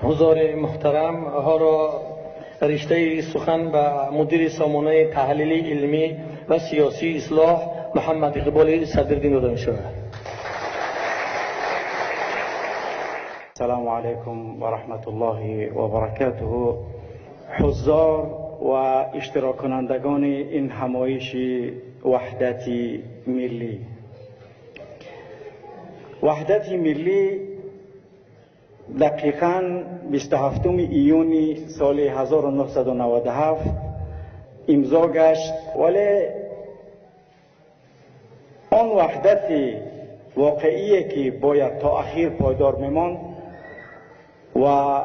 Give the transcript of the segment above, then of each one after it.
حضار محترم، حالا رشته سخن به مدیر سامانه تحلیل علمی و سیاسی اصلاح محمد اقبال صدرالدین داده می شود. السلام علیکم و رحمت الله و برکاته. حضار و اشتراک کنندگان این همایش وحدت ملی، وحدت ملی دقیقاً 27 ایون سال 1997 امضا گشت، ولی آن وحدت واقعی که باید تا اخیر پایدار میماند و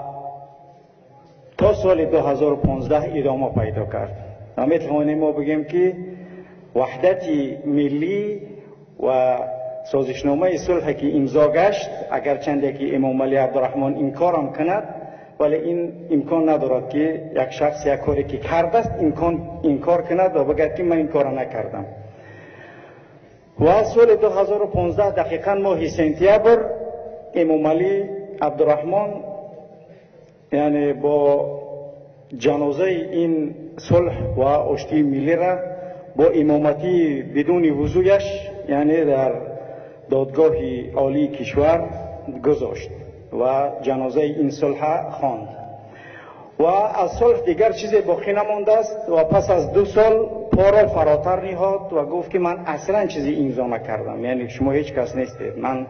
تا سال 2015 ادامه پیدا کرد. و میتوانیم ما بگیم که وحدت ملی و سازشنامه صلح که امضا گشت، اگرچند که امام علی عبدالرحمن انکار هم کند، ولی این امکان ندارد که یک شخص یک کاری که کرده است انکار کند و بگد که من این کار نکردم. و سال 2015 دقیقا ماه سپتامبر امام علی عبدالرحمن یعنی با جنازه این صلح و آشتی ملی را با امامتی بدون وضویش یعنی در دادگاه عالی کشور گذاشت و جنازه این صلح خواند و از صلح دیگر چیز باقی نمانده است. و پس از 2 سال پا را فراتر نهاد و گفت که من اصلا چیزی امضا نکردم، یعنی شما هیچ کس نیستید من.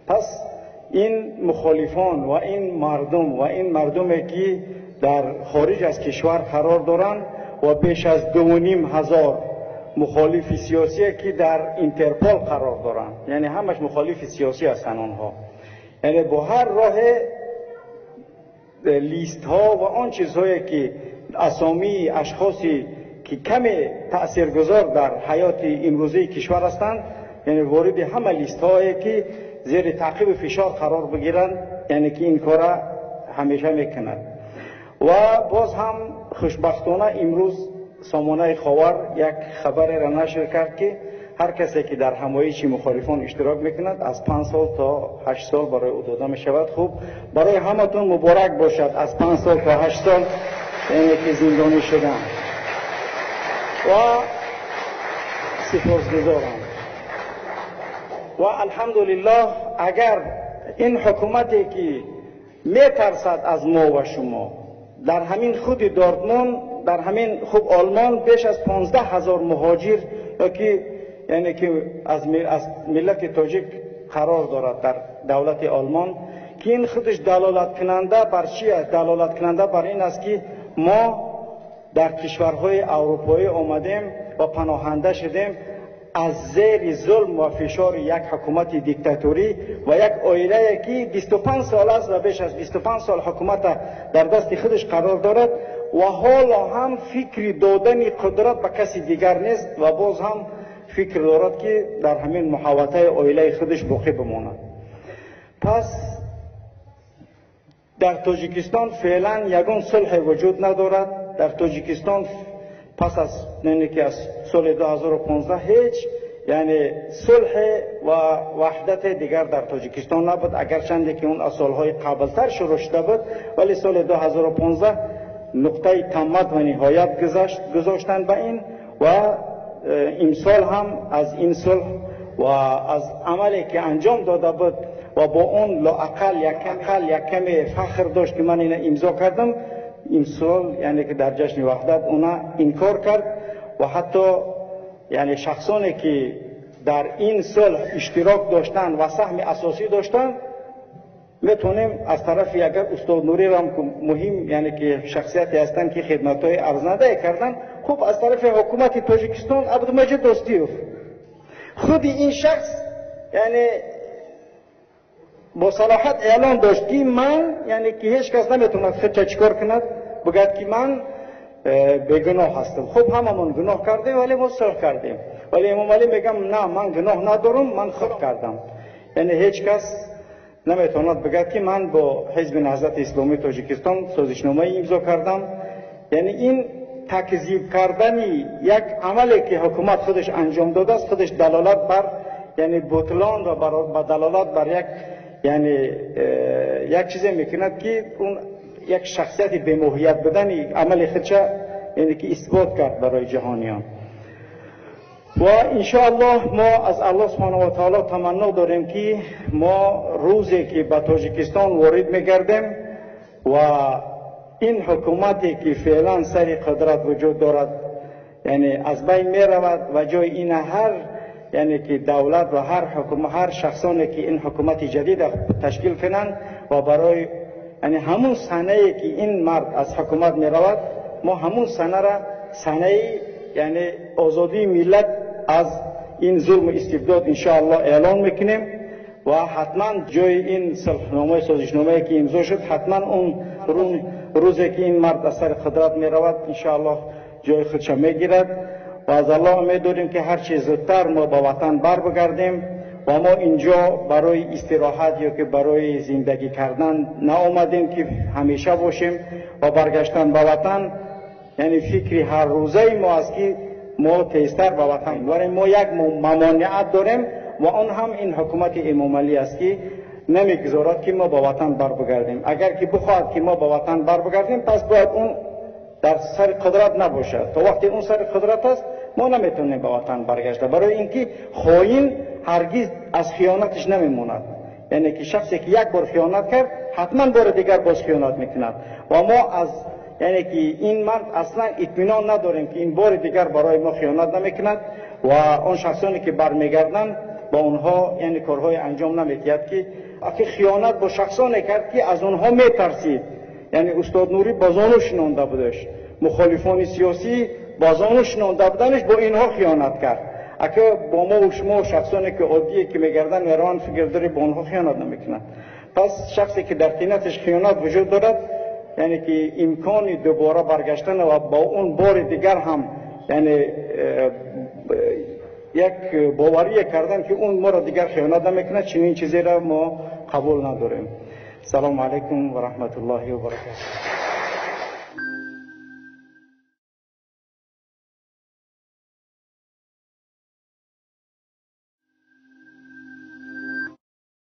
پس این مخالفان و این مردم و این مردمی که در خارج از کشور قرار دارند و بیش از 2,500 مخالف سیاسی که در اینترپل قرار دارند، یعنی همش مخالف سیاسی هستند آنها، یعنی با هر راه لیست ها و آن چیزهایی که اسامی اشخاصی که کم تاثیرگذار در حیات امروزی کشور هستند، یعنی وارد همه لیست هایی که زیر تعقیب فشار قرار بگیرند، یعنی که این کار همیشه میکنند. و باز هم خوشبختانه امروز سامانه خاور یک خبر را نشر کرد که هر کسی که در همایش مخالفان اشتراک میکند از 5 سال تا 8 سال برای او داده میشود. خوب برای همتون مبارک باشد، از 5 سال تا 8 سال یعنی که زندانی شدن و سپاسگزارم. و الحمدلله اگر این حکومتی که میترسد از ما و شما در همین خود دورتموند، در همین خوب آلمان بیش از 15,000 مهاجر یا که یعنی که از ملت تاجیک قرار دارد در دولت آلمان، که این خودش دلالت کننده بر چی است؟ دلالت کننده بر این است که ما در کشورهای اروپایی آمدیم و پناهنده شدیم از زیر ظلم و فشار یک حکومت دیکتاتوری و یک عائله که 25 سال است و بیش از 25 سال حکومت در دست خودش قرار دارد و حالا هم فکر دادن قدرت به کسی دیگر نیست و باز هم فکر دارد که در همین محوطه عائله خودش باقی بماند. پس در تاجیکستان فعلا یگان صلح وجود ندارد. در تاجیکستان پس از یعنی که از سال 2015 هیچ یعنی صلح و وحدت دیگر در تاجیکستان نبود، اگرچند که اون از سالهای قبلتر شروع شده بود، ولی سال 2015 نقطه تمت و نهایت گذاشتن به این و امسال هم از این صلح و از عملی که انجام داده بود و با اون لااقل یک کم فخر داشت که من اینو امضا کردم، امسال یعنی که در جشن وحدت اونا انکار کرد و حتی یعنی شخصانی که در این صلح اشتراک داشتن و سهم اساسی داشتن، میتونیم از طرف اگر استاد نوری را مهم یعنی که شخصیتی هستند که خدمت‌های ارزنده کردن، خب از طرف حکومت تاجیکستان عبدالمجید دوستیوف، خود این شخص یعنی با صلاحت اعلان داشت که من یعنی که هیچ کس نمیتوند خودش چیکار کند بگد که من بیگناه هستم. خب هممون گناه کردیم ولی ما صلح کردیم، ولی امام علی میگم نه من گناه ندارم، من خود کردم. یعنی هیچ کس نمیتواند بگد که من با حزب نهضت اسلامی تاجیکستان سازشنامه امضا کردم. یعنی این تکذیب کردن یک عملی که حکومت خودش انجام داده است، خودش دلالت بر یعنی بطلان و دلالت بر یک яъне як чизе мекунад ки он як шахсияти бемоҳият будани амали худша яъне ки исбот кард барои ҷаҳониён. Ва иншоаллоҳ мо аз Аллоҳ субҳонаҳу ва таоло таманно дорем, ки мо рӯзе ки ба Тоҷикистон ворид мегардем ва ин ҳукумате ки феълан сари қудрат вуҷуд дорад, яъне аз байн меравад ва ҷои ин ҳар яъне ки давлат ва ҳар ҳукум ҳар шахсоне ки ин ҳукумати ҷадида ташкил кунанд ва барои яъне ҳамун санае ки ин мард аз ҳукумат меравад, мо ҳамун санара санаи яъне озодии миллат аз ин зулму истибдод иншоаллоҳ эълон мекунем. Ва ҳатман ҷои ин сулҳномаи созишномае ки имзо шуд, ҳатман он рӯзе ки ин мард аз сари қудрат меравад, иншоаллоҳ ҷои худша мегирад. Ва аз Аллоҳ умед дорем, ки ҳарчи зудтар мо ба ватан бар бигардем ва мо инҷо барои истироҳат ё ки барои зиндагӣ кардан наомадем, ки ҳамеша бошем. Ва баргаштан ба ватан яъне фикри ҳаррӯзаи мо аст, ки мо тезтар ба ватан. Вале мо як мамониат дорем ва он ҳам ин ҳукумати Эмомалӣ аст, ки намегузорад, ки мо ба ватан бар бигардем. Агар ки бихоҳад, ки мо ба ватан бар бигардем, пас бояд он дар сари қудрат набошад. То вақте он сари қудрат аст, мо наметавонем ба ватан баргашта, барои ин ки хоин ҳаргиз аз хиёнаташ намемонад. Яъне ки шахсе ки як бор хиёнат кард, ҳатман бори дигар боз хиёнат мекунад. Ва мо аз яъне ки ин мард аслан итминон надорем, ки ин бори дигар барои мо хиёнат намекунад ва он шахсоне ки бармегарданд, ба онҳо яъне корҳои анҷом намедиҳад, ки аки хиёнат бо шахсоне кард, ки аз онҳо метарсид. Яъне устод Нурӣ ба зону шинонда будаш мухолифони сиёсӣ, ба зону шинонда буданаш бо инҳо хиёнат кард. Ака бо мо ва шумо, шахсоне ки оддие ки мегарданд, мераванд, фикр дорӣ бо онҳо хиёнат намекунад? Пас шахсе ки дар тинаташ хиёнат вуҷуд дорад, яъне ки имкони дубора баргаштан ва бо он бори дигар ҳам яъне як боварие кардан, ки он моро дигар хиёнат намекунад, чунин чизеро мо қабул надорем. Салому алайкум ва раҳматуллоҳи ва баракатуҳ.